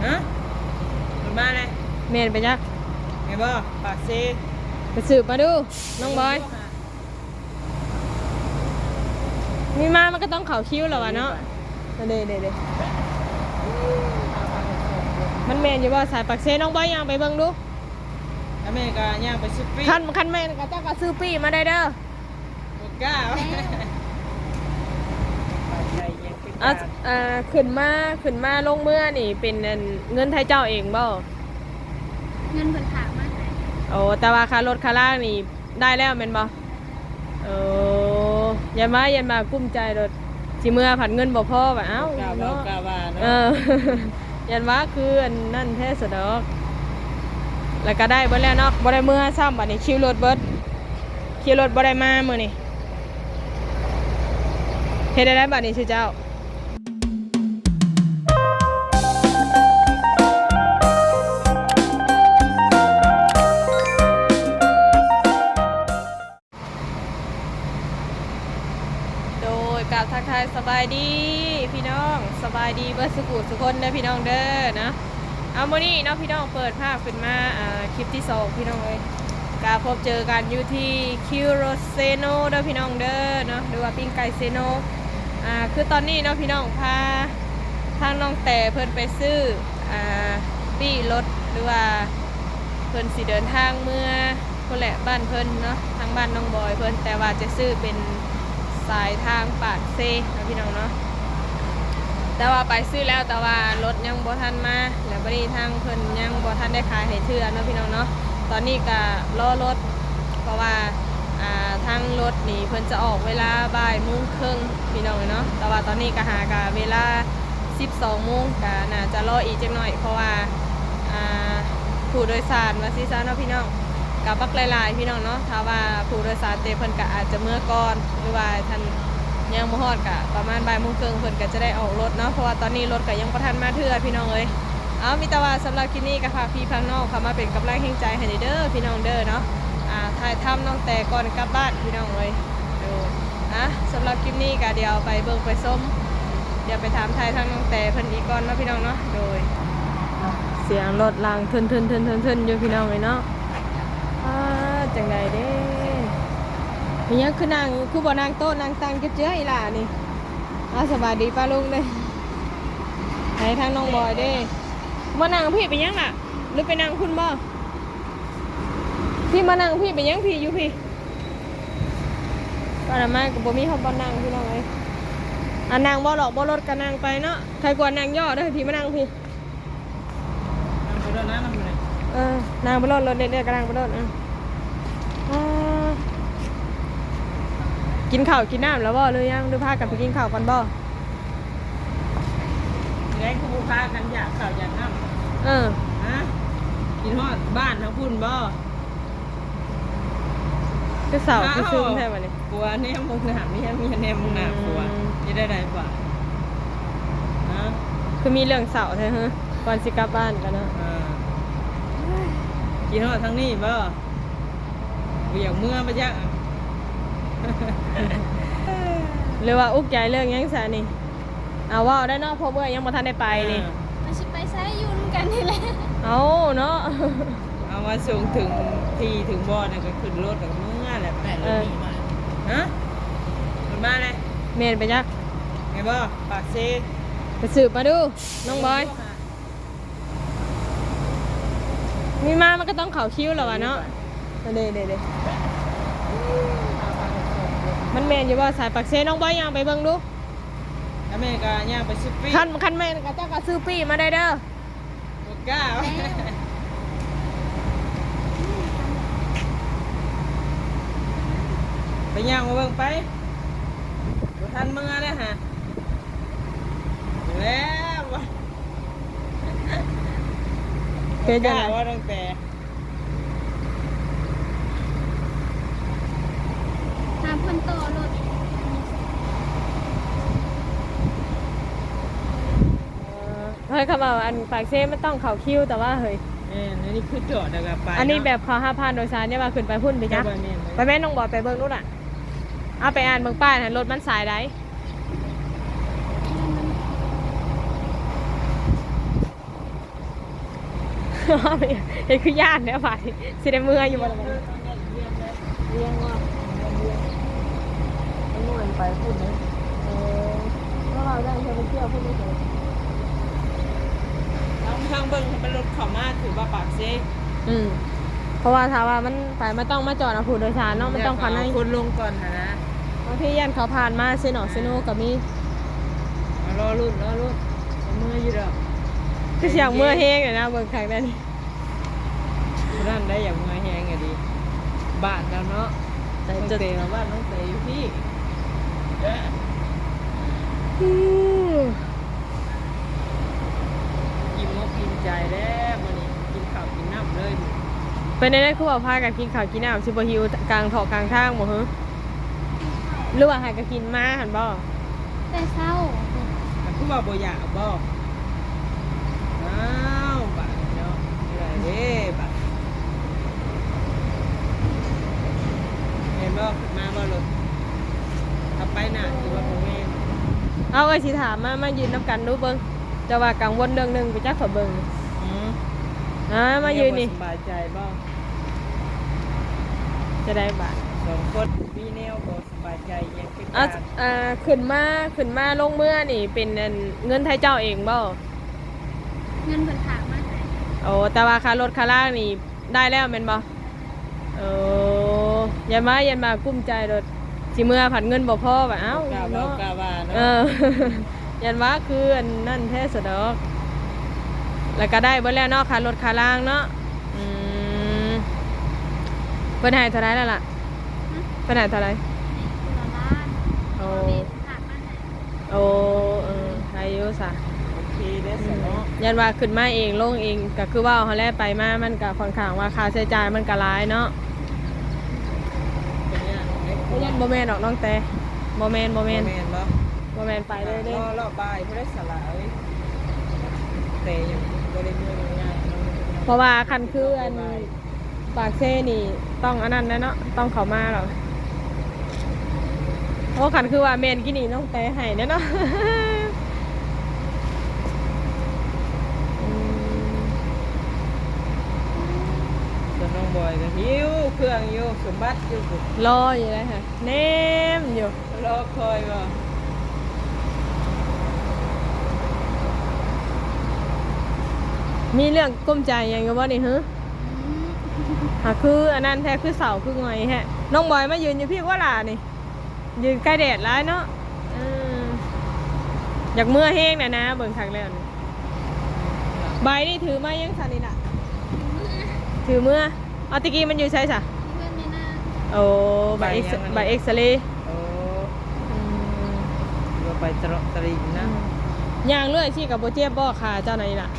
ຮະ? ລົດມາແລ້ວ. ແມ່ນໄປຈັກ? ແມ່ນບໍ່? ປາກເຊ. ໄປສືບມາດູ ນ້ອງບອຍ. ມີມາມັນກໍຕ້ອງເຂົ້າຄິວແລ້ວຫວາເນາະ. ເດ້ໆໆ ມັນແມ່ນຢູ່ບໍ່? ສາຍປາກເຊ. ນ້ອງບອຍຍ່າງໄປເບິ່ງດູ. ຖ້າແມ່ນກໍຍ່າງໄປຊື້ປີ້. ຄັນ ຄັນແມ່ນກໍເຈົ້າກໍຊື້ປີ້ມາໄດ້ເດີ. ບໍ່ກ້າ. ເອົາ ເອີ ຂຶ້ນມາ ຂຶ້ນມາລົງເມືອນີ້ເປັນ ອັນ ເງິນໄທເຈົ້າເອງບໍ່? ເງິນເພິ່ນຝາກມາໃຫ້. ໂອ້ ແຕ່ວ່າຄ່າລົດຄ່າລານີ້ໄດ້ແລ້ວແມ່ນບໍ່? ໂອ້ ຢ້ານວ່າ ຢ້ານວ່າກຸ້ມໃຈໂລດ ຊິເມືອພັດເງິນບໍ່ພໍ ວ່າ ເອົ້າ ບໍ່ກ້າເວົ້າ ເນາະ ບໍ່ກ້າວ່າເນາະ. ເອີ ຢ້ານວ່າຄືອັນນັ້ນແທ້ຊະດອກ. ແລ້ວກໍໄດ້ເບິດແລ້ວເນາະ ບໍ່ໄດ້ເມືອຊ້ຳ. ບັດນີ້ຄິວລົດເບິດ ຄິວລົດບໍ່ໄດ້ມາມື້ນີ້. ເຮັດໄດ້ໃດບັດນີ້ຊຸເຈົ້າ? ໂດຍ ກາບທັກທາຍສະບາຍດີພີ່ນ້ອງ ສະບາຍດີເບິດສຸຜູ້ສຸຄົນເດີພີ່ນ້ອງເດີເນາະ. ເອົາ ມື້ນີ້ເນາະພີ່ນ້ອງ ເປີດພາບຂຶ້ນມາ ອ່າ ຄລິບທີສອງພີ່ນ້ອງເອີຍ ກະພົບເຈີກັນຢູ່ທີ່ຄິວລົດເຊໂນເດີພີ່ນ້ອງເດີເນາະ ຫຼືວ່າປີ້ງໄກ່ເຊໂນ. ອ່າ ຄືຕອນນີ້ເນາະພີ່ນ້ອງ ພາທາງນ້ອງແຕເພິ່ນໄປຊື້ ອ່າ ປີ້ລົດ ຫຼືວ່າເພິ່ນຊິເດີນທາງເມືອ ພຸ້ນແຫຼະ ບ້ານເພິ່ນເນາະ ທາງບ້ານນ້ອງບອຍເພິ່ນ ແຕ່ວ່າຈະຊື້ເປັນສາຍທາງປາກເຊເນາະພີ່ນ້ອງເນາະ. ແຕ່ວ່າໄປຊື້ແລ້ວ ແຕ່ວ່າລົດຍັງບໍ່ທັນມາ ແລ້ວບັດນີ້ທາງເພິ່ນຍັງບໍ່ທັນໄດ້ຂາຍໃຫ້ເທື່ອເນາະພີ່ນ້ອງເນາະ. ຕອນນີ້ກະລໍລົດ ເພາະວ່າ ອ່າ ທາງລົດນີ້ເພິ່ນຈະອອກເວລາບ່າຍໂມງເຄິ່ງພີ່ນ້ອງເນາະ ແຕ່ວ່າຕອນນີ້ກະຫາກະເວລາ ສິບສອງໂມງ ກະໜ້າຈະລໍອີກຈັກໜ້ອຍ ເພາະວ່າ ອ່າ ຜູ້ໂດຍສານວ່າຊີ້ຊະເນາະພີ່ນ້ອງ ກະບັກຫຼາຍໆ ພີ່ນ້ອງເນາະ. ຖ້າວ່າຜູ້ໂດຍສານເຕະ ເພິ່ນກະອາດຈະເມືອກ່ອນ ຫຼືວ່າທ່ານຍັງບໍ່ຮອດ ກະປະມານບ່າຍໂມງເຄິ່ງ ເພິ່ນກະຈະໄດ້ອອກລົດເນາະ ເພາະວ່າຕອນນີ້ລົດກະຍັງບໍ່ທັນມາເທື່ອພີ່ນ້ອງເອີຍ. ເອົາ ມີແຕ່ວ່າສຳລັບຄລິບນີ້ກະຝາກພີ່ຝາກນ້ອງເຂົ້າມາເປັນກຳລັງແຮງໃຈໃຫ້ແດ່ເດີພີ່ນ້ອງເດີເນາະ. ອ່າ ຖ່າຍທຳນ້ອງແຕກ່ອນກັບບ້ານພີ່ນ້ອງເອີຍ. ໂດຍ ອ່ະ ສຳລັບຄລິບນີ້ກະດຽວໄປເບິ່ງໄປຊົມ ດຽວໄປຖາມໄຖ່ທາງນ້ອງແຕເພິ່ນອີກກ່ອນເນາະພີ່ນ້ອງເນາະ. ໂດຍ ສຽງລົດລາງທຶນໆໆໆຢູ່ພີ່ນ້ອງເອີຍເນາະ. ອ່າ ຈັ່ງໃດເດ້ ມີຫຍັງຄືນັ່ງ ຄືບໍ່ນັ່ງໂຕະນັ່ງຕັ່ງເຈັບເຈືອອີຫຼ້ານີ້? ອ່າ ສະບາຍດີປ້າລຸງເດ້. ໃຫ້ທາງນ້ອງບອຍເດ້ ມານັ່ງພີ້ເປັນຫຍັງລະ ຫຼືໄປນັ່ງພຸ້ນບໍ່? ພີ້ ມານັ່ງພີ້ ເປັນຫຍັງພີ້ ຢູ່ພີ້. ປານນັ້ນມາກໍບໍ່ມີຮອດບ່ອນນັ່ງພີ່ນ້ອງເອີຍ. ອັນນັ່ງບໍ່ຫຼອກບໍ່ລົດກໍນັ່ງໄປເນາະ ໃຄກວ່ານັ່ງຍໍ້ເດີ. ພີ້ ມານັ່ງພີ້ ນັ່ງໄປໂລດນະ ນັ່ງໄປເລີຍ. ເອີ ນັ່ງໄປໂລດ ລົດເລັກໆກໍນັ່ງໄປໂລດ. ເອີ ອ່າ ກິນເຂົ້າກິນນ້ຳແລ້ວບໍ່ ຫຼືຍັງ ຫຼືພາກັນໄປກິນເຂົ້າກ່ອນບໍ່? ຊິໄດ້ຄືບໍ່ພາກັນຢາກເຂົ້າຢາກນ້ຳ. ເອີ ຮະ ຄິດຮອດບ້ານທາງພຸ້ນບໍ່? ຄືເສົ້າຄືຊຶມແທ້ບັດນີ້. ຜົວແນມມອງໜ້າເມຍ ເມຍແນມມອງໜ້າຜົວ. ອືມ ເຮັດໄດ້ໃດບາດ? ຮະ ຄືມີເລື່ອງເສົ້າແທ້ເຮີ ກ່ອນຊິກັບບ້ານກັນເນາະ. ເອີ ຄິດຮອດທາງນີ້ບໍ່? ບໍ່ຢາກເມືອບໍ່ຈັກ ຫຼືວ່າອຸກໃຈເລື່ອງຫຍັງຊະນີ້? ເອົາ ເວົ້າໄດ້ເນາະ ເພາະເອື້ອຍຍັງບໍ່ທັນໄດ້ໄປນີ້. ເອີ ວ່າຊິໄປໃສ ຢູ່ນຳກັນນີ້ແຫຼະ. ເອົາເນາະ ເອົາ ມາສົ່ງເຖິງທີ່ເຖິງບ່ອນ ແລ້ວກໍຂຶ້ນລົດ ແລ້ວກໍເມືອແຫຼະ. ແມ່ນ ເອີ ລົດມີມາ. ຮະ ລົດມາແລ້ວ. ແມ່ນໄປຈັກ? ແມ່ນບໍ່? ປາກເຊ. ໄປສືບມາດູ ນ້ອງບອຍ. ມີມາມັນກໍຕ້ອງເຂົ້າຄິວແລ້ວຫວາເນາະ. ເດ້ໆໆ ມັນແມ່ນຢູ່ບໍ່? ສາຍປາກເຊ. ນ້ອງບອຍຍ່າງໄປເບິ່ງດູ. ຖ້າແມ່ນກໍຍ່າງໄປຊື້ປີ້. ຄັນ ຄັນແມ່ນກໍເຈົ້າກໍຊື້ປີ້ມາໄດ້ເດີ. ບໍ່ກ້າ. ໄປຍ່າງມາເບິ່ງໄປ. ບໍ່ທັນເມືອແລ້ວຫາ. ແລ້ວ ເປັນຈັ່ງໃດ? ບໍ່ກ້າວ່າຕັ້ງແຕ່ ຫາເພິ່ນຕໍ່ລົດ. ເອີ ເຮີ້ຍ ຄຳເວົ້າອັນປາກເຊມັນຕ້ອງເຂົ້າຄິວ ແຕ່ວ່າເຮີ້ຍ ແມ່ນ ອັນນີ້ຄືຈອດແລ້ວກໍໄປ. ອັນນີ້ແບບເຂົາຮັບຜ່ານໂດຍສານ ຢ່າວ່າຂຶ້ນໄປພຸ້ນໄປຈັກ. ແມ່ນ ໄປແມ່ນ້ອງບອຍ ໄປເບິ່ງດູລະ. ເອົາ ໄປອ່ານເບິ່ງປ້າຍຫັ້ນ ລົດມັນສາຍໃດ. ແມ່ນ ແມ່ນ. ເຮັດຄືຢ້ານແທ້ບາດນີ້ ຊິໄດ້ເມືອຢູ່ບໍ່ລະບາດນີ້? ວຽງວ່າ ວຽງ ມັນບໍ່ແມ່ນໄປພຸ້ນເດ້. ເອີ ເພາະວ່າຢ້ານເພິ່ນໄປທ່ຽວພຸ້ນເດ້. ລອງທາງເບິ່ງ ຄັນເປັນລົດເຂົ້າມາຖືວ່າປາກເຊ. ອືມ ເພາະວ່າຖ້າວ່າມັນໄປ ມັນຕ້ອງມາຈອດເອົາຜູ້ໂດຍສານເນາະ ມັນຕ້ອງເຂົ້າໃນ ເອົາຄົນລົງກ່ອນຫັ້ນນະ. ບາງທີຢ້ານເຂົາຜ່ານມາເຊໂນ ເຊໂນກໍມີ. ເອົາ ລໍລຸ້ນ ລໍລຸ້ນ ເມືອຢູ່ດອກ. ຄືຊິຢາກເມືອແຮງແຫຼະນະ ເບິ່ງຄັກແດ່ນີ້. ຜູ້ນັ້ນໄດ້ຢາກເມືອແຮງກະດີ ບ້ານເຈົ້າເນາະ. ແຕ່ ນ້ອງເຕ ຈະ ລະບ້ານນ້ອງເຕຢູ່ພີ້. ອີ່ມອົກອີ່ມໃຈແລ້ວມື້ນີ້ ກິນເຂົ້າກິນນ້ຳເລີຍ. ເປັນແນວໃດຄືວ່າພາກັນກິນເຂົ້າກິນນ້ຳ ຊິບໍ່ຫິວກາງເທາະກາງທາງບໍ່ເຮີ? ຫຼືວ່າຫາກະກິນມາຫັ້ນບໍ່? ແຕ່ເຊົ້າ. ຄືວ່າບໍ່ຢາກບໍ່? ອ້າວ ບາດນີ້ເນາະ ເມື່ອຍເດ້ບາດ. ແມ່ນບໍ່? ຂຶ້ນມາບໍ່ລົດ? ເອົາໄປໜ້າ ຄືວ່າບໍ່ແມ່ນ. ເອົາ ເອື້ອຍຊິຖາມມາ ມາຢືນນຳກັນດູເບິ່ງ. ແຕ່ວ່າກັງວົນເລື່ອງໜຶ່ງ ໄປຈັກ ຂໍເບິ່ງ. ອືມ ອ່າ ມາຢືນນີ້ ສະບາຍໃຈບໍ່? ຈະໄດ້ບາດ ສອງຄົນ ມີແນວບໍ່ ສະບາຍໃຈຫຍັງຄືກັນ. ອ່າ ຂຶ້ນມາ ຂຶ້ນມາລົງເມືອນີ້ເປັນອັນເງິນໄທເຈົ້າເອງບໍ່? ເງິນເພິ່ນຝາກມາໃຫ້. ໂອ້ ແຕ່ວ່າຄ່າລົດຄ່າລາງນີ້ໄດ້ແລ້ວແມ່ນບໍ່? ໂອ້ ຢ້ານວ່າ ຢ້ານວ່າກຸ້ມໃຈໂລດ ຊິເມືອພັດເງິນບໍ່ພໍ ວ່າ ອ້າວ ບໍ່ກ້າເວົ້າ ເນາະ ກ້າວ່າເນາະ. ເອີ ຢ້ານວ່າຄືອັນນັ້ນແທ້ສະດອກ. ແລ້ວກໍໄດ້ເບິດແລ້ວເນາະ ຄ່າລົດຄ່າລາງເນາະ. ອືມ ເພິ່ນໃຫ້ເທົ່າໃດແລ້ວລະ? ຫຶ? ເພິ່ນໃຫ້ເທົ່າໃດ? ໃຫ້ຄົນລະລ້ານ. ໂອ້ ແມ່ນ ໂອ້ ເອີ ໄດ້ຢູ່ຊະ ໂອເຄເດ້ຊະເນາະ. ຢ້ານວ່າຂຶ້ນມາເອງ ລົງເອງ ກໍຄືເວົ້າຫັ້ນແຫຼະ ໄປມາມັນກໍຂ້ອນຂ້າງວ່າຄ່າໃຊ້ຈ່າຍມັນກໍຫຼາຍເນາະ. ບໍ່ແມ່ນດອກນ້ອງແຕ ບໍ່ແມ່ນ ບໍ່ແມ່ນ ບໍ່ແມ່ນບໍ່? ບໍ່ແມ່ນ ໄປເລີຍເດ້. ລໍ ລໍບ່າຍພຸ້ນເດ້ສະຫຼາເອີຍ ແຕ່ຍັງບໍ່ໄດ້ເມືອງ່າຍໆເນາະ. ເພາະວ່າຄັນຄືອັນ ປາກເຊນີ້ຕ້ອງອັນນັ້ນແຫຼະເນາະ ຕ້ອງເຂົ້າມາແລ້ວ. ໂອ້ ຄັນຄືວ່າແມ່ນກີ້ນີ້ນ້ອງແຕໃຫ້ແດ່ເນາະ. ອືມ ສ່ວນນ້ອງບອຍກໍຫິ້ວເຄື່ອງຢູ່ ສົມບັດຢູ່ພຸ້ນ ລໍຢູ່ເດ້ຫະ ແນມຢູ່. ລໍຄອຍບໍ່? ມີເລື່ອງກຸ້ມໃຈຫຍັງຢູ່ບໍ່ນີ້ຫື? ຫາຄືອັນນັ້ນແທ້ ຄືເສົ້າຄືຫງອຍແທ້. ນ້ອງບອຍມາຢືນຢູ່ພີ້ກວ່າຫຼ້ານີ້ ຢືນໃກ້ແດດຫຼາຍເນາະ. ເອີ ຢາກເມືອແຮງແດ່ນະ ເບິ່ງຄັກແລ້ວນີ້. ໃບນີ້ຖືມາຍັງຊັ້ນນີ້ລະ? ຖືເມືອ ຖືເມືອ. ເອົາ ແຕ່ກີ້ມັນຢູ່ໃສຊະ? ເຮືອນແມ່ນາງ. ໂອ້ ໃບເອັກ ໃບເອັກສະເລ. ໂອ້ ອືມ ວ່າໄປຕະເລາະຕະລິງນະ. ອືມ ຍ່າງເລື້ອຍຊີ້ກໍບໍ່ເຈັບບໍ່ຂາເຈົ້ານັ້ນນີ້ລະ?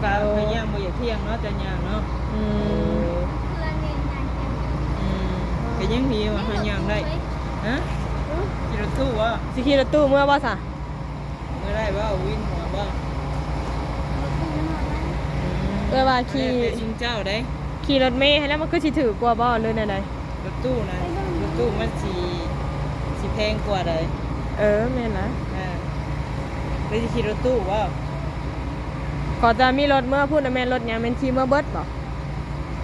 ກໍ ໂອ້ ກໍຍ່າງບໍ່ຢາກທ່ຽງເນາະ ເຈົ້າຍ່າງເນາະ. ອືມ ໂອ້ ເພື່ອນນີ້ຍ່າງທ່ຽງ. ອືມ ກໍຍັງດີວ່າເຮົາຍ່າງໄດ້. ຮະ? ຂີ່ລົດຕູ້ບໍ່? ຊິຂີ່ລົດຕູ້ເມືອບໍ່ຊະ? ເມືອໄດ້ບໍ່? ວິນຫົວບໍ່? ອືມ ເອື້ອຍວ່າຂີ່ ແຕ່ຊຸມເຈົ້າໄດ໋ ຂີ່ລົດເມຫັ້ນແຫຼະ ມັນຄືຊິຖືກກວ່າບໍ່ ຫຼືແນວໃດ? ລົດຕູ້ນະ ລົດຕູ້ມັນຊິ ຊິແພງກວ່າໃດ໋. ເອີ ແມ່ນລະ. ເອີ ຫຼືຊິຂີ່ລົດຕູ້ບໍ່? ກໍຈະມີລົດເມືອພຸ້ນນະ ແມ່ນລົດຫຍັງ? ແມ່ນຂີ່ເມືອເບິດບໍ່?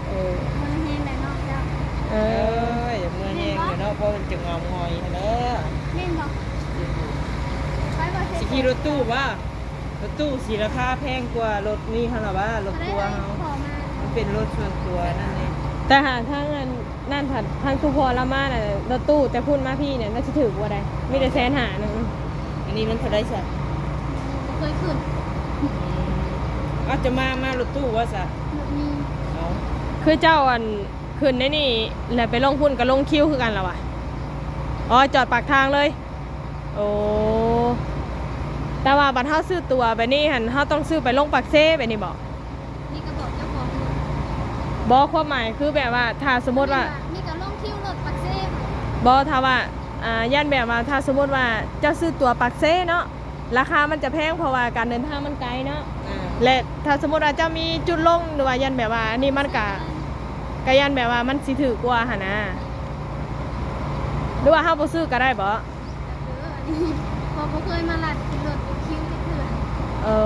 ເອີ ເມືອແຮງແຫຼະເນາະເຈົ້າ. ເອີ ເອີ ຢ່າເມືອແຮງເນາະ ເພາະມັນຈະເຫງົາຫງອຍຫັ້ນແຫຼະ. ແມ່ນບໍ່? ໄປບໍ່? ຊິຂີ່ລົດຕູ້ບໍ່? ລົດຕູ້ຊິລາຄາແພງກວ່າລົດນີ້ຫັ້ນລະຫວາ? ລົດຕົວເຮົາ ມັນເປັນລົດສ່ວນຕົວນັ້ນເດ້. ແຕ່ຫາທາງອັນນັ້ນ ທາງ ທາງຊຸມພໍ່ລາວມານະ ລົດຕູ້ແຕ່ພຸ້ນມາພີ້ນະ ໜ້າຊິຖືກກວ່າໃດ໋ ມີແຕ່ແສນຫ້າໜຶ່ງ. ອັນນີ້ມັນເທົ່າໃດຊະ? ບໍ່ເຄີຍຂຶ້ນ. ອືມ ອາດຈະມາ ມາລົດຕູ້ວ່າຊະ? ລົດມີ. ເອົ້າ ຄືເຈົ້າອັນ ຂຶ້ນໃນນີ້ ແລ້ວໄປລົງພຸ້ນກໍລົງຄິວຄືກັນລະຫວາ? ອໍ ຈອດປາກທາງເລີຍ. ໂອ້ ແຕ່ວ່າບັດເຮົາຊື້ຕົ໋ວແບບນີ້ຫັ້ນ ເຮົາຕ້ອງຊື້ໄປລົງປາກເຊແບບນີ້ບໍ? ນີ້ກໍບອກເຈົ້າຂອງລົດ. ບໍ່ ຄວາມໝາຍຄືແບບວ່າ ຖ້າສົມມຸດວ່າ ນີ້ກໍລົງຄິວລົດປາກເຊ. ບໍ່ ຖ້າວ່າ ອ່າ ຢ້ານແບບວ່າ ຖ້າສົມມຸດວ່າເຈົ້າຊື້ຕົ໋ວປາກເຊເນາະ ລາຄາມັນຈະແພງ ເພາະວ່າການເດີນທາງມັນໄກເນາະ. ອ່າ ແລະ ຖ້າສົມມຸດວ່າເຈົ້າມີຈຸດລົງ ຫຼືວ່າຢ້ານແບບວ່າ ອັນນີ້ມັນກະ ກະຢ້ານແບບວ່າມັນຊິຖືກກວ່າຫັ້ນນະ. ຫຼືວ່າເຮົາບໍ່ຊື້ກະໄດ້ບໍ? ເອີ ອັນນີ້ ເພາະບໍ່ເຄີຍມາລັດຂີ່ລົດເປັນຄິວຈັກເທື່ອ. ເອີ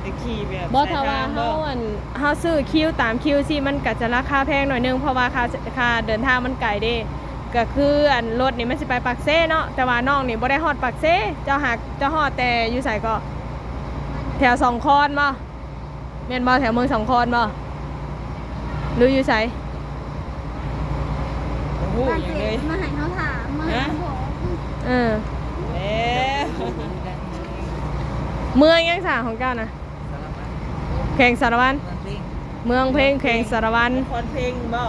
ແຕ່ຂີ່ແບບ ບໍ່ ຖ້າວ່າເຮົາ ອັນ ເຮົາຊື້ຄິວຕາມຄິວຊີ້ ມັນກໍຈະລາຄາແພງໜ້ອຍໜຶ່ງ ເພາະວ່າຄ່າ ຄ່າເດີນທາງມັນໄກເດ້. ກໍຄື ອັນ ລົດນີ້ມັນຊິໄປປາກເຊເນາະ ແຕ່ວ່ານ້ອງນີ້ບໍ່ໄດ້ຮອດປາກເຊ. ເຈົ້າຫາ ເຈົ້າຮອດແຕ່ຢູ່ໃສເກາະ? ແຖວສອງຄອນບໍ່? ແມ່ນບໍ່? ແຖວເມືອງສອງຄອນບໍ່ ຫຼືຢູ່ໃສ? ບໍ່ຮູ້ຫຍັງເລີຍ ມາໃຫ້ເຮົາຖາມ ມາໃຫ້ເຮົາບອກ. ເອີ ແລ້ວ ເມືອງຫຍັງສາຂອງເຈົ້ານະ? ແຂວງສາລະວັນ ເມືອງເພັງ ເມືອງເພັງ ແຂວງສາລະວັນ. ນະຄອນເພັງບໍ່?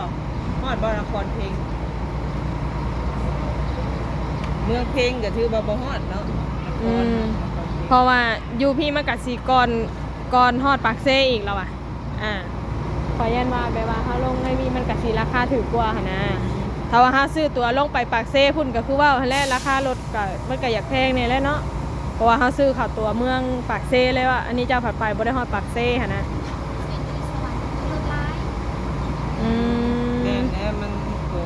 ຮອດບໍ່ນະຄອນເພັງ? ເມືອງເພັງກໍຖືວ່າບໍ່ຮອດເນາະ ນະຄອນ ອືມ ນະຄອນເພັງ ເພາະວ່າຢູ່ພີ້ມັນກະຊິກ່ອນ ກ່ອນຮອດປາກເຊອີກແລ້ວວ່າ. ອ່າ ຂ້ອຍຢ້ານວ່າແບບວ່າເຮົາລົງໃນນີ້ມັນກະຊິລາຄາຖືກກວ່າຫັ້ນນະ. ຖ້າວ່າເຮົາຊື້ຕົ໋ວລົງໄປປາກເຊພຸ້ນ ກໍຄືເວົ້າຫັ້ນແຫຼະ ລາຄາລົດ ກໍ ມັນກໍຢາກແພງແດ່ແຫຼະເນາະ ເພາະວ່າເຮົາຊື້ເຂົ້າຕົ໋ວເມືອງປາກເຊເລີຍວ່າ ອັນນີ້ເຈົ້າພັດໄປບໍ່ໄດ້ຮອດປາກເຊຫັ້ນນະ. ອືມ ແມ່ນແຫຼະ ມັນກໍ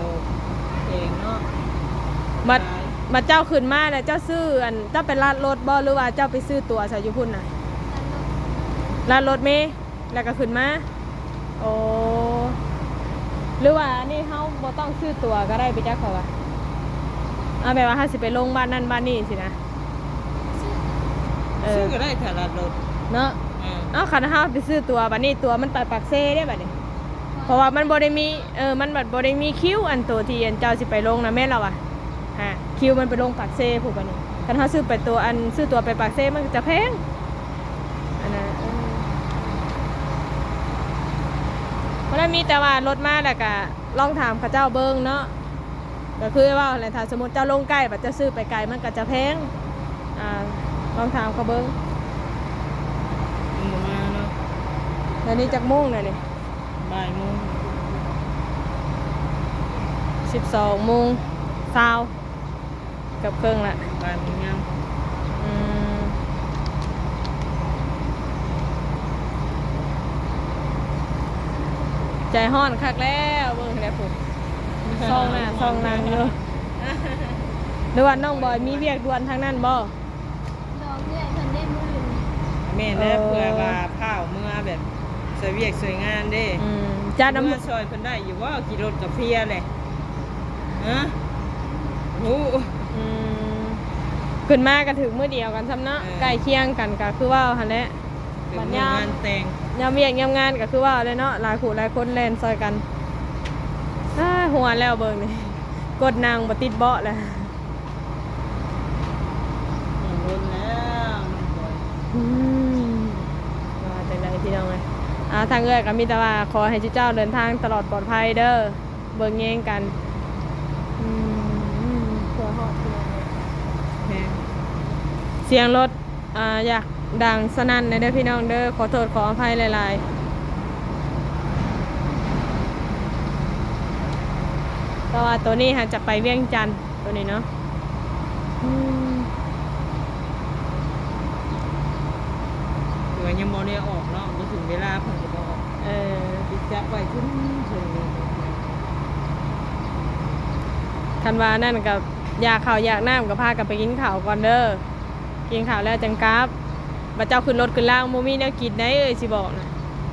ແພງເນາະ. ບັດ ບັດເຈົ້າຂຶ້ນມາແລ້ວເຈົ້າຊື້ ອັນ ເຈົ້າໄປລາດລົດບໍ່ ຫຼືວ່າເຈົ້າໄປຊື້ຕົ໋ວໃສຢູ່ພຸ້ນນະ? ລາດລົດ ລາດລົດເມ ແລ້ວກໍຂຶ້ນມາ. ໂອ້ ຫຼືວ່າອັນນີ້ເຮົາບໍ່ຕ້ອງຊື້ຕົ໋ວກໍໄດ້ໄປຈັກ ເຂົາວ່າ ເອົາ ແບບວ່າເຮົາຊິໄປລົງບ້ານນັ້ນບ້ານນີ້ຊີ້ນະ. ເອີ ຊື້ກໍໄດ້ຖ້າລາດລົດເນາະ. ເອີ ເອົາ ຄັນເຮົາໄປຊື້ຕົ໋ວ ບັດນີ້ຕົ໋ວມັນໄປປາກເຊເດ້ບັດນີ້ ເພາະວ່າມັນບໍ່ໄດ້ມີ ເອີ ມັນບັດບໍ່ໄດ້ມີຄິວ ອັນໂຕທີ່ອັນເຈົ້າຊິໄປລົງນະ ແມ່ນແລ້ວວ່າ. ຫາ ຄິວມັນໄປລົງປາກເຊພຸ້ນບັດນີ້. ຄັນເຮົາຊື້ໄປຕົ໋ວ ອັນ ຊື້ຕົ໋ວໄປປາກເຊມັນກໍຈະແພງ ອັນນັ້ນ. ເອີ ເພາະນັ້ນມີແຕ່ວ່າລົດມາແລ້ວກະລອງຖາມເຂົາເຈົ້າເບິ່ງເນາະ. ກໍຄືເວົ້າຫັ້ນແຫຼະ ຖ້າສົມມຸດເຈົ້າລົງໃກ້ ບັດເຈົ້າຊື້ໄປໄກມັນກໍຈະແພງ. ອ່າ ລອງຖາມເຂົາເບິ່ງ. ຍັງບໍ່ມາເນາະ. ດຽວນີ້ຈັກໂມງແລ້ວນີ້? ບ່າຍໂມງ ສິບສອງໂມງຊາວ ເກືອບເຄິ່ງລະ ບ່າຍໂມງຍັງ. ອືມ ໃຈຮ້ອນຄັກແລ້ວ ເບິ່ງແລ້ວພຸ້ນ ສ່ອງໜ້າສ່ອງຫຼັງຢູ່. ຫຼືວ່ານ້ອງບອຍມີວຽກດ່ວນທາງນັ້ນບໍ່? ດອກເອື້ອຍເພິ່ນໄດ້ມື້ອື່ນ. ແມ່ນແລ້ວ ເອີ ເພື່ອວ່າພ້າວເມືອແບບຊ່ວຍວຽກຊ່ວຍງານເດ້. ອືມ ຈັດນຳ ເມືອຊ່ອຍເພິ່ນໄດ້ຢູ່ບໍ່? ຂີ່ລົດກະເພຍແຫຼະ. ຮະ? ຮູ້. ອືມ ຂຶ້ນມາກໍຖືກມື້ດຽວກັນຊ້ຳເນາະ. ເອີ ໃກ້ຄຽງກັນ ກໍຄືເວົ້າຫັ້ນແຫຼະ. ບັດຍາມ ຍາມວຽກຍາມງານກໍຄືເວົ້າແຫຼະເນາະ ຫຼາຍຜູ້ຫຼາຍຄົນແລ່ນຊ່ອຍກັນ. ອ້າ ຫົວແລ້ວເບິ່ງນີ້ ກົດນັ່ງບໍ່ຕິດເບາະແລ້ວ. ດົນແລ້ວນ້ອງບອຍ. ອືມ ວ່າຈັ່ງໃດພີ່ນ້ອງເອີຍ. ອ່າ ທາງເອື້ອຍກໍມີແຕ່ວ່າຂໍໃຫ້ເຈົ້າເດີນທາງຕະຫຼອດປອດໄພເດີ ເບິ່ງແຍງກັນ. ອືມ ເພື່ອຮອດພີ່ນ້ອງເອີຍ. ແມ່ນ ສຽງລົດ ອ່າ ຢາກດັງສະນັ້ນແດ່ເດີພີ່ນ້ອງເດີ ຂໍໂທດຂໍອະໄພຫຼາຍໆ. ແຕ່ວ່າໂຕນີ້ຫາຈະໄປວຽງຈັນ ໂຕນີ້ເນາະ. ອືມ ຄືວ່າຍັງບໍ່ໄດ້ອອກເນາະ ບໍ່ເຖິງເວລາເພິ່ນກໍບໍ່ອອກ. ເອີ ຕິດຈັບໄວ້ເທິງເທິງ. ຄັນວ່ານັ້ນກໍຢາກເຂົ້າຢາກນ້ຳກໍພາກັນໄປກິນເຂົ້າກ່ອນເດີ. ກິນເຂົ້າແລ້ວຈັ່ງກັບ. ບັດເຈົ້າຂຶ້ນລົດຂຶ້ນລາງບໍ່ມີແນວກິນໃດເອີຍ ຊິບອກນະ.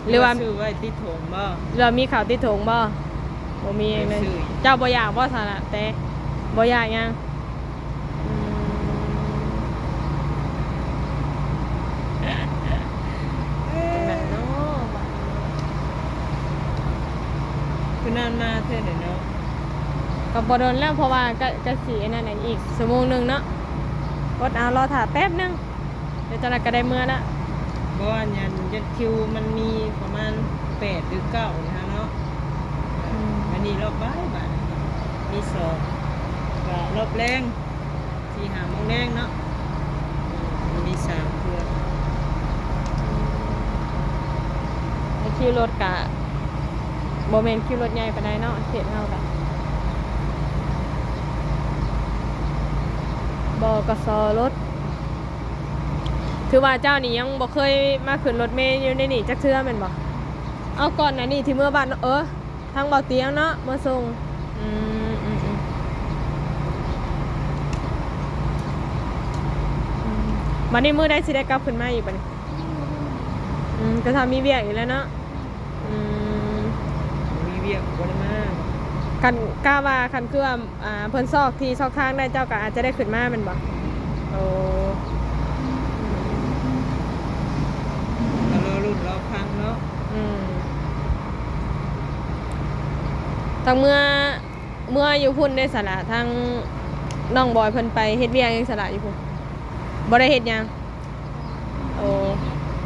ຫຼືວ່າ ຫຼືວ່າຊື້ໄວ້ຕິດຖົງບໍ່? ຫຼືວ່າມີເຂົ້າຕິດຖົງບໍ່? ບໍ່ມີຫຍັງເລີຍ. ບໍ່ໄດ້ຊື້. ເຈົ້າບໍ່ຢາກບໍ່ຊະລະແຕ່? ບໍ່ຢາກຫຍັງ? ອືມ ຈັ່ງໃດເນາະ ບາດນີ້ເນາະ. ຄືນານມາເທື່ອໃດເນາະ. ກໍບໍ່ດົນແລ້ວ ເພາະວ່າກະ ກະຊິອັນນັ້ນ ອີກຊົ່ວໂມງໜຶ່ງເນາະ. ອົດເອົາ ລໍຖ້າແປັບໜຶ່ງ ດຽວຈັກໜ້ອຍກໍໄດ້ເມືອລະ. ບໍ່ ອັນ ອັນ ຍັດຄິວມັນມີປະມານແປດຫຼືເກົ້ານີ້ຫັ້ນເນາະ. ອືມ ອັນນີ້ລອບບ່າຍ ບາດນີ້ມີສອງ ກໍລອບແລງ ສີ່ຫ້າໂມງແລງເນາະ. ອືມ ມີສາມເທື່ອ. ໃນຄິວລົດກະບໍ່ແມ່ນຄິວລົດໃຫຍ່ປານໃດເນາະ ເຂດເຮົາກະ ບກສ ລົດ. ຖືວ່າເຈົ້ານີ້ຍັງບໍ່ເຄີຍມາຂຶ້ນລົດເມຢູ່ໃນນີ້ຈັກເທື່ອແມ່ນບໍ່? ເອົາ ກ່ອນໜ້ານີ້ທີ່ເມືອບ້ານ ເອີ ທາງເບົາຕຽງເນາະ ມາສົ່ງ. ອືມ ອືມ ອືມ ອືມ ບັດນີ້ມື້ໃດຊິໄດ້ກັບຂຶ້ນມາອີກບັດນີ້? ອື ອືມ ກໍຖ້າມີວຽກອີກແລ້ວເນາະ. ອືມ ບໍ່ມີວຽກກໍບໍ່ໄດ້ມາ. ຄັນ ກະວ່າຄັນຄືວ່າ ອ່າ ເພິ່ນຊອກທີ່ຊອກທາງໄດ້ ເຈົ້າກໍອາດຈະໄດ້ຂຶ້ນມາແມ່ນບໍ່? ໂອ້ ກໍລໍລຸ້ນລໍຟັງເນາະ. ອືມ ທາງເມືອ ເມືອຢູ່ພຸ້ນເດ້ສະລະ ທາງນ້ອງບອຍເພິ່ນໄປເຮັດວຽກຫຍັງສະລະຢູ່ພຸ້ນ? ບໍ່ໄດ້ເຮັດຫຍັງ? ໂອ້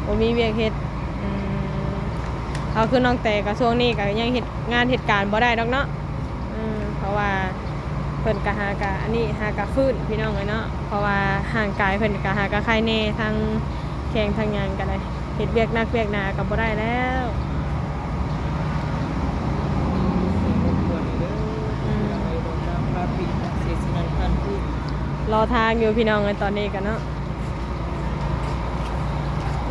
ບໍ່ມີວຽກເຮັດ. ອືມ ເອົາ ຄືນ້ອງແຕກໍຊ່ວງນີ້ກໍຍັງເຮັດງານເຮັດການບໍ່ໄດ້ດອກເນາະ. ອືມ ເພາະວ່າເພິ່ນກໍຫາກະ ອັນນີ້ ຫາກະຟື້ນ ພີ່ນ້ອງເອີຍເນາະ ເພາະວ່າຮ່າງກາຍເພິ່ນກໍຫາກະໄຄແດ່ ທັງແຂ້ງທັງຫຍັງກໍໄດ້ ເຮັດວຽກໜັກວຽກໜາກໍບໍ່ໄດ້ແລ້ວ. ອືມ ລໍທາງຢູ່ພີ່ນ້ອງເອີຍ ຕອນນີ້ກໍເນາະ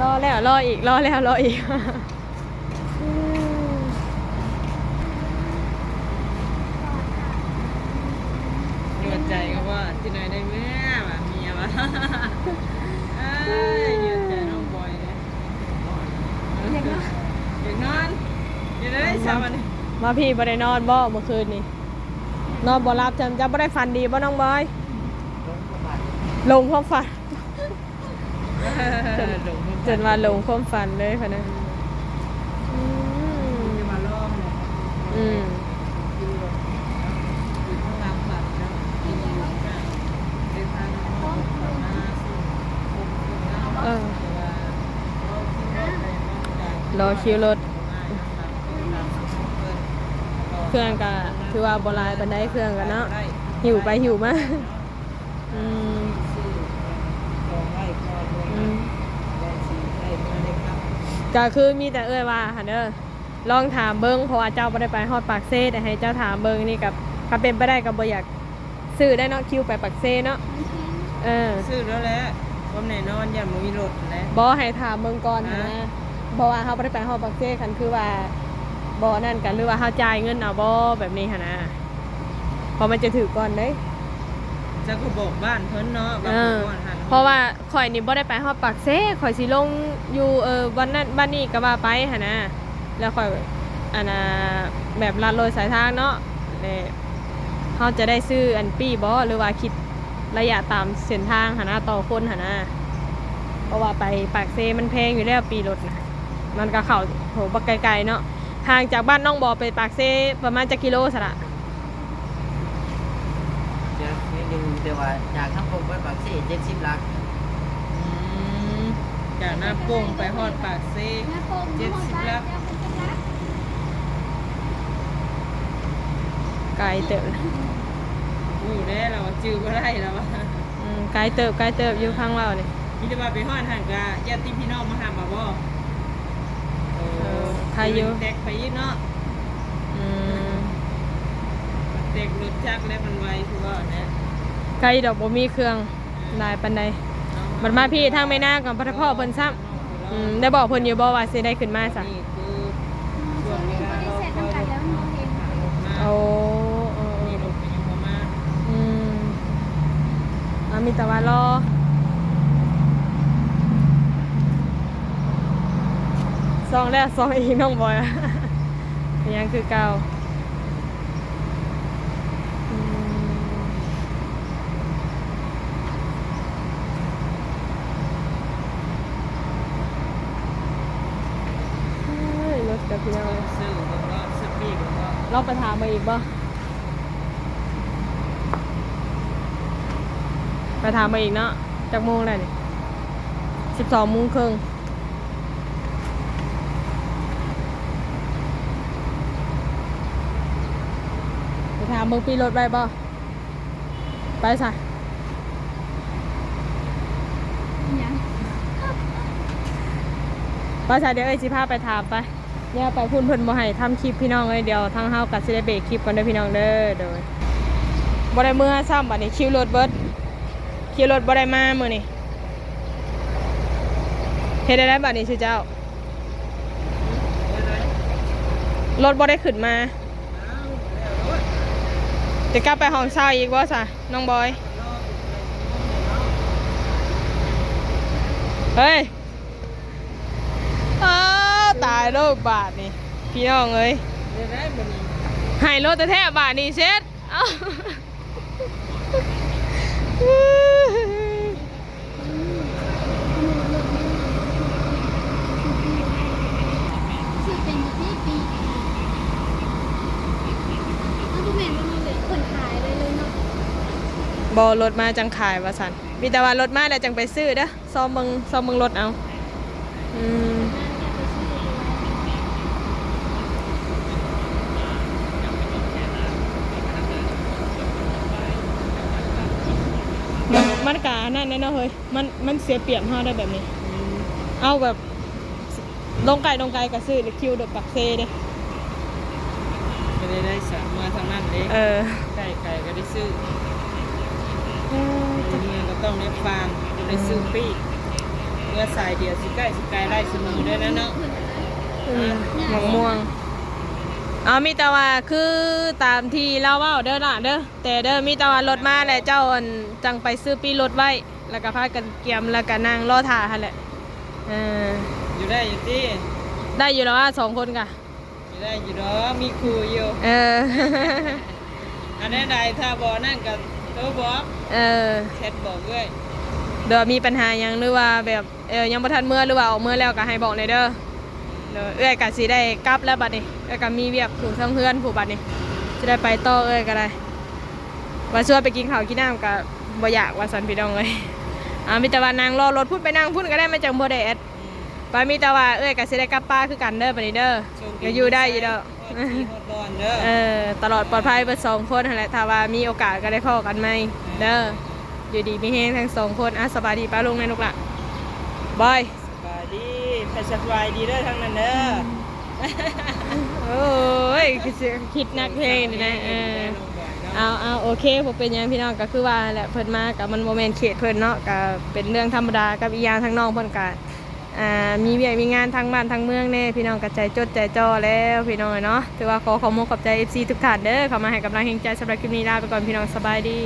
ລໍແລ້ວລໍອີກ ລໍແລ້ວລໍອີກ. ອືມ ຍົວນໃຈກໍວ່າ ຈິໜ້ອຍໄດ້ເມືອວ່າ ເມຍວ່າ ເອີຍ ຍົວນໃຈນ້ອງບອຍເດ້. ຢາກນອນ ຢາກນອນ ຢູ່ໃນສາມວັນນີ້ ມາ ມາພີ້ບໍ່ໄດ້ນອນບໍ່ມື້ຄືນນີ້? ນອນບໍ່ຫຼັບ ຈຳ ຈຳບໍ່ໄດ້ຝັນດີບໍ່ນ້ອງບອຍ? ຫຼົງຄວາມຝັນ ຈົນ ຈົນວ່າຫຼົງຄວາມຝັນເລີຍພະນະ. ອືມ ອືມ ເອີ ລໍຄິວລົດ ເຄື່ອງກະຖືວ່າບໍ່ຫຼາຍປານໃດ ເຄື່ອງກະເນາະ ຫິ້ວໄປຫິ້ວມາ. ອືມ ອືມ ກະຄືມີແຕ່ເອື້ອຍວ່າຫັ້ນເດີ ລອງຖາມເບິ່ງ ເພາະວ່າເຈົ້າບໍ່ໄດ້ໄປຮອດປາກເຊ ແຕ່ໃຫ້ເຈົ້າຖາມເບິ່ງນີ້ ກະ ຄັນເປັນໄປໄດ້ກະບໍ່ຢາກຊື້ໄດ້ເນາະ ຄິວໄປປາກເຊເນາະ. ເອີ ຊື້ແລ້ວແຫຼະ ຄວາມແນ່ນອນ ຢ້ານບໍ່ມີລົດຫັ້ນແຫຼະ. ບໍ່ ໃຫ້ຖາມເບິ່ງກ່ອນຫັ້ນນະ ເພາະວ່າເຮົາບໍ່ໄດ້ໄປຮອດປາກເຊ ຄັນຄືວ່າບໍ່ນັ້ນກະ ຫຼືວ່າເຮົາຈ່າຍເງິນເອົາບໍ່ ແບບນີ້ຫັ້ນນະ ເພາະມັນຈະຖືກກ່ອນເດ້. ເຈົ້າກໍບອກບ້ານເພິ່ນເນາະ ເອີ ເພາະວ່າຂ້ອຍນີ້ບໍ່ໄດ້ໄປຮອດປາກເຊ ຂ້ອຍຊິລົງຢູ່ ເອີ ບ່ອນນັ້ນບ້ານນີ້ກໍວ່າໄປຫັ້ນນະ ແລ້ວຂ້ອຍ ອັນນ່າ ແບບລັດໂລຍສາຍທາງເນາະ ແລະ ເຮົາຈະໄດ້ຊື້ອັນປີ້ບໍ່ ຫຼືວ່າຄິດໄລຍະຕາມເສັ້ນທາງຫັ້ນນະ ຕໍ່ຄົນຫັ້ນນະ ເພາະວ່າໄປປາກເຊມັນແພງຢູ່ແລ້ວ ປີ້ລົດນະ ມັນກໍເຂົ້າ ໂຫ ບັກໄກໆເນາະ. ຫ່າງຈາກບ້ານນ້ອງບອຍໄປປາກເຊປະມານຈັກກິໂລຊະລະ? ຈັກໜ້ອຍໜຶ່ງ ແຕ່ວ່າຈາກນ້ຳປົງໄປປາກເຊເຈັດສິບຫຼັກ. ອືມ ຈາກນ້ຳປົງໄປຮອດປາກເຊ ເຈັດສິບຫຼັກ ໄກເຕີບ. ຮູ້ແດ່ລາວວ່າຈື່ບໍ່ໄດ້ລາວວ່າ. ອືມ ໄກເຕີບ ໄກເຕີບຢູ່ ຟັງເວົ້ານີ້. ມີແຕ່ວ່າໄປຮອດຫັ້ນກະຍາດຕິພີ່ນ້ອງມາຮັບເອົາບໍ່? ເອີ ເອີ ໄຄຢູ່ ແຕັກໄປອີກເນາະ. ອືມ ແຕັກລົດຈັກແລ້ວມັນໄວຄືວ່າຫັ້ນແຫຼະ. ໄກດອກ ບໍ່ມີເຄື່ອງຫຼາຍປານໃດ. ບັດມາພີ້ທາງແມ່ນາກໍບໍ່ໄດ້ພໍ້ເພິ່ນຊ້ຳ. ອືມ ໄດ້ບອກເພິ່ນຢູ່ບໍ່ວ່າຊິໄດ້ຂຶ້ນມາຊະ? ນີ້ຄືຊ່ວງເວລາລໍຄອຍລົດມາ. ໂອ້ ເອີ ເອີ ນີ້ລົດກໍຍັງບໍ່ມາ. ອືມ ອ່າ ມີແຕ່ວ່າລໍ ສ່ອງແລ້ວສ່ອງອີກ ນ້ອງບອຍ ຍັງຄືເກົ່າ. ອືມ ເອີຍ ລົດກັບພີ່ນ້ອງເອີຍ ຊື້ເບິ່ງເນາະ ຊື້ປີ້ເບິ່ງເນາະ. ລອງໄປຖາມເບິ່ງອີກບໍ່? ໄປຖາມເບິ່ງອີກເນາະ. ຈັກໂມງແລ້ວນີ້? ສິບສອງໂມງເຄິ່ງ. ໄປຖາມເບິ່ງປີ້ລົດໄວ້ບໍ່? ໄປຊະ. ຫຍັງ? ໄປຊະ ດຽວເອື້ອຍຊິພາໄປຖາມໄປ. ແນວໄປພຸ້ນເພິ່ນບໍ່ໃຫ້ທຳຄລິບພີ່ນ້ອງເອີຍ. ດຽວທາງເຮົາກໍຊິໄດ້ເບຣກຄລິບກ່ອນເດີພີ່ນ້ອງເດີ. ໂດຍ ບໍ່ໄດ້ເມືອຊ້ຳ ບາດນີ້ຄິວລົດເບິດ ຄິວລົດບໍ່ໄດ້ມາມື້ນີ້. ເຮັດໄດ້ໄດ໋ບາດນີ້ຊຸເຈົ້າ? ລົດບໍ່ໄດ້ຂຶ້ນມາ. ຈະກັບໄປຫ້ອງເຊົ່າອີກບໍ່ຊະ ນ້ອງບອຍ? ເຮີ້ຍ. ໂລດບາດນີ້ ພີ່ນ້ອງເອີຍ ໄດ້ໄດ້ບັດນີ້ ໃຫ້ໂລດແທ້ໆ ບາດນີ້ເຊັດ ເອົ້າ ຊື້ເປັນຢູ່ຕິປີ ເອົ້າ ບໍ່ແມ່ນບໍ່ນ້ອງເລີຍ ເພິ່ນຂາຍໄວ້ເລີຍເນາະ ບໍ່ ລົດມາຈັ່ງຂາຍວ່າຊັ້ນ ມີແຕ່ວ່າລົດມາແລ້ວຈັ່ງໄປຊື້ເດີ ຊອມເບິ່ງ ຊອມເບິ່ງລົດເອົາ ອືມ ມັນກະອັນນັ້ນແຫຼະເນາະເຮີຍ ມັນ ມັນເສຍປຽບເຮົາໄດ໋ແບບນີ້ ອືມ ເອົາແບບ ລົງໃກ້ລົງໄກກໍຊື້ ແລ້ວຄິວໂດດປາກເຊເດ້ ກໍໄດ້ ໄດ້ສາມເມືອທາງນັ້ນເດ້ ເອີ ໃກ້ໄກກໍໄດ້ຊື້ ເອີ ເມືອກໍຕ້ອງໄດ້ຟານ ໄດ້ຊື້ປີກ ເມືອສາຍດຽວຊິໃກ້ຊິໄກໄດ້ສະເໝີເດ້ນະເນາະ ອືມ ໝາກມ່ວງ ເອົາ ມີແຕ່ວ່າຄືຕາມທີ່ລາວເວົ້າເດີຫຼ້າເດີ ແຕ່ເດີ ມີແຕ່ວ່າລົດມາແລ້ວເຈົ້າ ອັນ ຈັ່ງໄປຊື້ປີ້ລົດໄວ້ ແລ້ວກໍພາກັນກຽມ ແລ້ວກໍນັ່ງລໍຖ້າຫັ້ນແຫຼະ ເອີ ຢູ່ໄດ້ຢູ່ຕິ ໄດ້ຢູ່ແລ້ວວ່າສອງຄົນກະ ຢູ່ໄດ້ຢູ່ດອກ ມີຄູ່ຢູ່ ເອີ ອັນໃດໆ ຖ້າບໍ່ນັ້ນກໍໂທບອກ ເອີ ແຊັດບອກເອື້ອຍ ແບບວ່າມີປັນຫາຫຍັງ ຫຼືວ່າແບບ ເອີ ຍັງບໍ່ທັນເມືອ ຫຼືວ່າອອກເມືອແລ້ວກໍໃຫ້ບອກແດ່ເດີ ເດີ ເອື້ອຍກໍຊິໄດ້ກັບແລ້ວບັດນີ້ ເອື້ອຍກໍມີວຽກຜູ້ທາງເຮືອນຜູ້ບັດນີ້ ຊິໄດ້ໄປຕໍ່ ເອື້ອຍກໍໄດ້ ວ່າຊວນໄປກິນເຂົ້າກິນນ້ຳກໍບໍ່ຢາກວ່າຊັ້ນ ພີ່ນ້ອງເອີຍ ອ່າ ມີແຕ່ວ່ານັ່ງລໍລົດພຸ້ນ ໄປນັ່ງພຸ້ນກໍໄດ້ ມັນຈັ່ງບໍ່ແດດ ອືມ ໄປ ມີແຕ່ວ່າເອື້ອຍກໍຊິໄດ້ກັບປາຄືກັນເດີບັດນີ້ເດີ ກໍຢູ່ໄດ້ຢູ່ດອກ ຮອດທີ່ຮອດດອນເດີ ເອີ ຕະຫຼອດປອດໄພເບິດສອງຄົນຫັ້ນແຫຼະ ຖ້າວ່າມີໂອກາດກໍໄດ້ພໍ້ກັນໃໝ່ເດີ ເອີ ຢູ່ດີມີແຮງທັງສອງຄົນ ອ່ະ ສະບາຍດີປ້າລຸງແດ່ລູກຫຼ້າ ບາຍ ສະບາຍດີ ສະບາຍດີເດີທາງນັ້ນເດີ ໂອ້ຍ ຄືຊິຄິດໜັກແຮງນີ້ນະ ເອີ ເອົາ ເອົາ ໂອເຄ ບໍ່ເປັນຫຍັງພີ່ນ້ອງ ກໍຄືວ່າແຫຼະ ເພິ່ນມາກໍມັນບໍ່ແມ່ນເຂດເພິ່ນເນາະ ກໍເປັນເລື່ອງທຳມະດາ ກັບອີກຢ່າງທາງນ້ອງເພິ່ນກໍ ອ່າ ມີວຽກມີງານທາງບ້ານທາງເມືອງແດ່ ພີ່ນ້ອງກໍໃຈຈົດໃຈຈໍ່ແລ້ວ ພີ່ນ້ອງເອີຍເນາະ ຖືວ່າຂໍຂອບມຸກຂອບໃຈ ເອັຟຊີ ທຸກທ່ານເດີ ເຂົ້າມາໃຫ້ກຳລັງແຮງໃຈ ສຳລັບຄລິບນີ້ລາໄປກ່ອນ ພີ່ນ້ອງ ສະບາຍດີ.